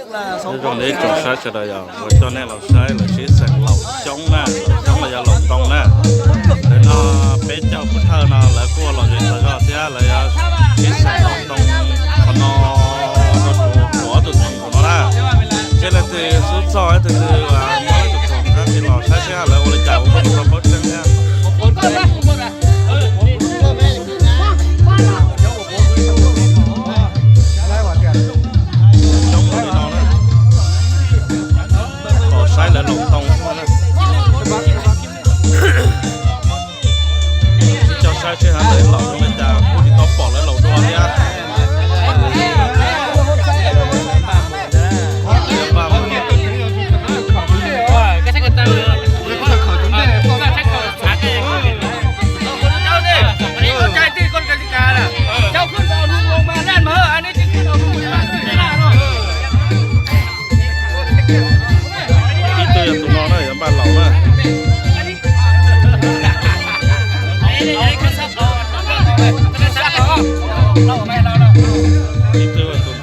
Nyob zoo nej tsoom saib sawv daws, yog kuv coj nej los saib lawv sib xeem laum xyoob na, laum xyoob los yog laum ntoo na. Lawv no peb caug pub thawj no lawv kuj los zem tag zog thiab, lawv yuav sib xeem laum ntoo qhov no rau ob tug thoom no na. Seb leej twg xub txog, leej twg muaj ib tug thoom no ces los saib seb lawv ua li cas ua kom tau paub tseeb thiab. Los saib lawv laum ntoo xwb na. Tsis tso saib seb lawv laum zoo li cas, kuj tsis tau pom lawv laum dua thiab. Ib tug yog tus no na, yuav npaj laum na. Ib tug yog tus,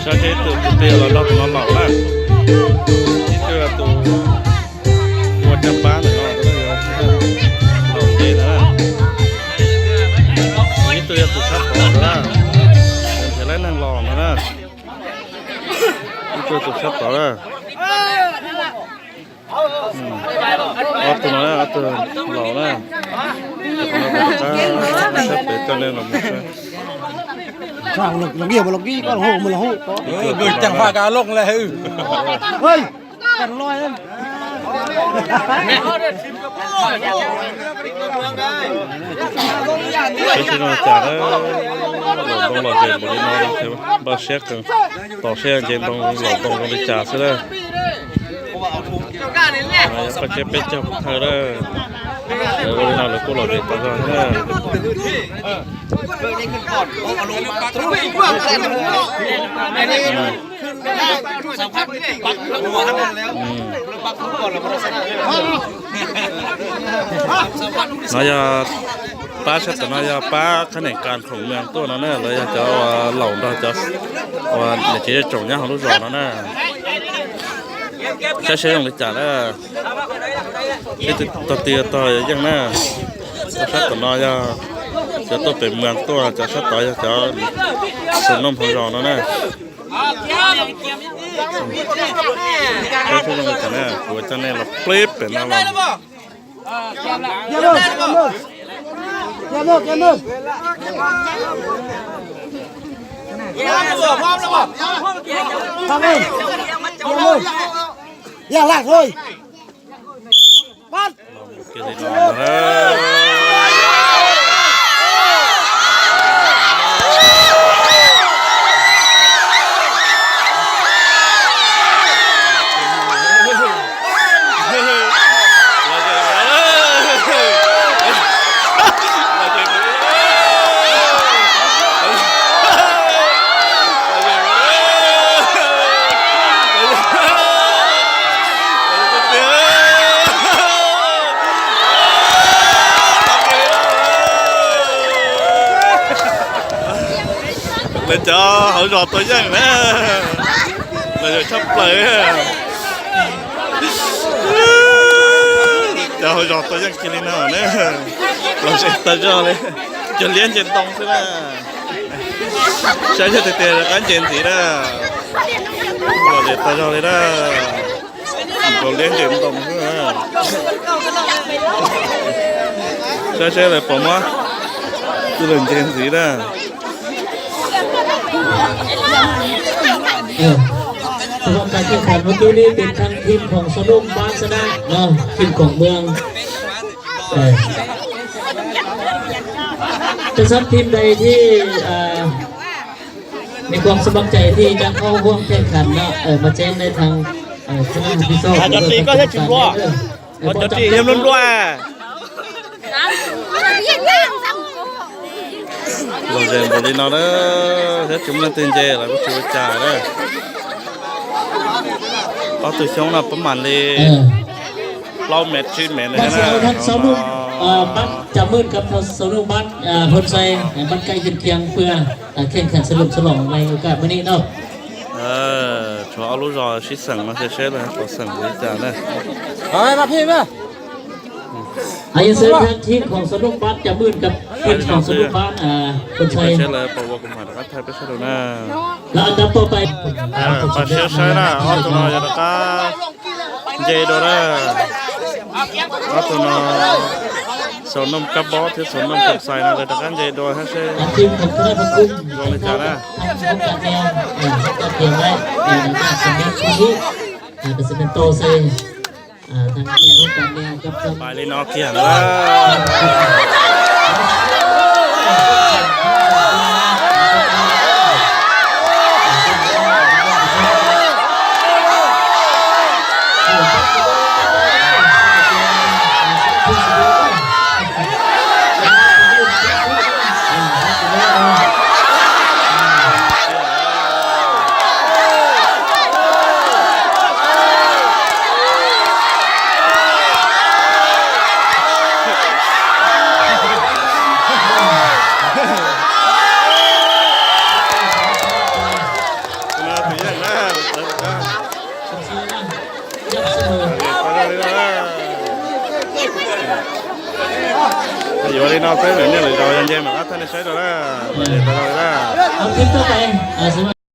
saib seb ib tug tus twg los nrog tus no laum na. Ib tug yog tus ua caj pab ntawm no, laum ntev ntawd na. Ib tug yog tus sab tod ntawd na, nrhiav laib neeg los ntawd na. Ib tug tus sab tod na. Ob tug no na, ob tug laus na. Sab pem coj nej los mus saib. Peb sib no cas na, laus ntoo lom zem npaum li no, npaj siab kawg, tos seb nce ntoo laus ntoo zoo li cas xwb na. Yog paj tseb peb caug pub thawj na, lawv ua li no lawv kuj lom zem tau zog na. No yog pab sab tom no yog pab khab neem kas khoom mws tuaj no na, lawv yog cov laus nrog cov niam tsev zej tsoom nyob hauv lub zos no na. Saib seb zoo li cas na. Seb tog twg tog yeej na. Cov sab tom no yog cov tuaj pem mws tuaj, cov sab tod yog cov xeem Looj hauv zos no na. Seb zoo li cas na, kuv coj nej los plib pem no los. Lawv cov hauv zos tua yeej na, lawv yog tshaj plaws. Cov hauv zos tua yeej kiag li no na, lom zem tag zog li, cov liab nce ntoo xwb na. Saib yog tiag tiag rov qab nce ntxiv na, lom zem tag zog li na. Nkaus liab nce ntoo xwb na. Saib seb lawv puas muab tij laug nce ntxiv na. Trong vòng cái chiến thắng hôm nay thì thằng team Khổng Số Đông Bát Sa Đa, ờ, team Khổng Mương. Ờ. Cho sắp team đây thì, à, มีความสมัครใจที่จะเข้าร่วมแข่งขันเนาะ เออ มาแจ้งได้ทาง เออ คณะที่ชอบ Hais cov tsis koj thiab tsis nplua. Hais cov tsis yog nplua nplua. Lom zem npaum li no na, thiab tsis muaj leej twg nce los kuj tsis ua cas na. Ob tug xyoob no pab mam li plaub mev tsib mev na. Ơ, bác Trà Mưn cặp số lông bác, à, Hôn Say, à, bắt cãi Kiên Kiang Pưa, à, khen khẳng sự lục số lỏng này ở cả bên đây đâu. Ơ, tshuav ob lub zos sib xeem no seb seb lawv puas xeem li cas na. Rồi, mà phim á. Anh sẽ phát thím khoảng số lông bác Trà Mưn cặp thím khoảng số lông bác, à, Hôn Say. Seb lawv puas ua kuv mam rov qab thaij peb sab rau na. Lawv tab pov pais. Pab siab saib na, ob tug no yog rov qab nce dua na. Ob tug no, Xaus Nooj Kab Pob thiab Xaus Nooj Koom Xais no lawv rov qab nce dua thiab seb zoo li cas na. Pais li no kiag na. Yuav li no peb lwm niaj lwm zaus yog nce mam rov qab thaij nej saib rau na. Lawm ces tau li na.